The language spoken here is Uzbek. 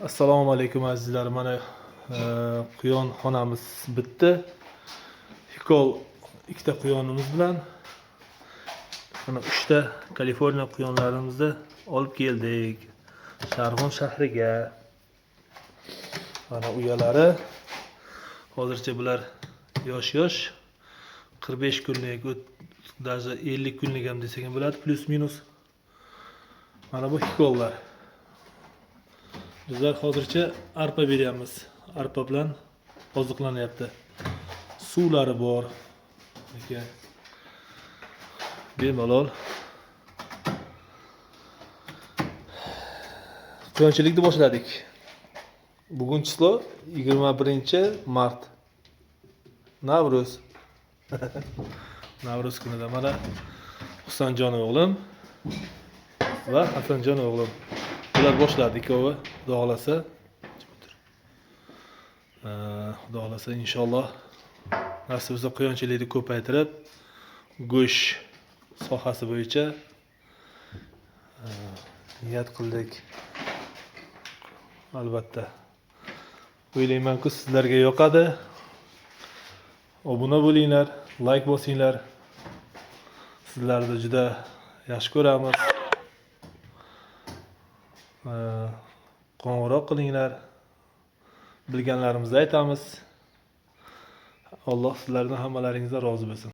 Assalomu alaykum, azizlar. Mana quyon xonamiz bitdi. Hikol ikkita quyonimiz bilan mana uchta Kaliforniya quyonlarimizni olib keldik Sharg'un shahriga. Mana uyalari. Hozircha bular yosh yosh, 45 kunlik, даже 50 kunlik ham desak ham bo'ladi, плюс минус. Mana bu hikollar. Bizlar hozircha arpa beryapmiz. Arpa bilan oziqlanyapti. Suvlari bor. Aka. Bemalol. Quyonchilikni boshladik. Bugun число 21 mart. Navruz. Navruz kunida mana Husanjon o'g'lim va Hasanjon o'g'lim. Bular boshladi ikkovi, Xudo xohlasa. Xudo xohlasa, inshaalloh, nasib bo'lsa, quyonchilikni ko'paytirib, go'sht sohasi bo'yicha niyat qildik. Albatta. O'ylaymanki, sizlarga yoqadi. Obuna bo'linglar, layk bosinglar. Sizlarni juda yaxshi ko'ramiz. Qo'ng'iroq qilinglar. Bilganlarimizni aytamiz. Alloh sizlardan, hammalaringizdan rozi bo'lsin.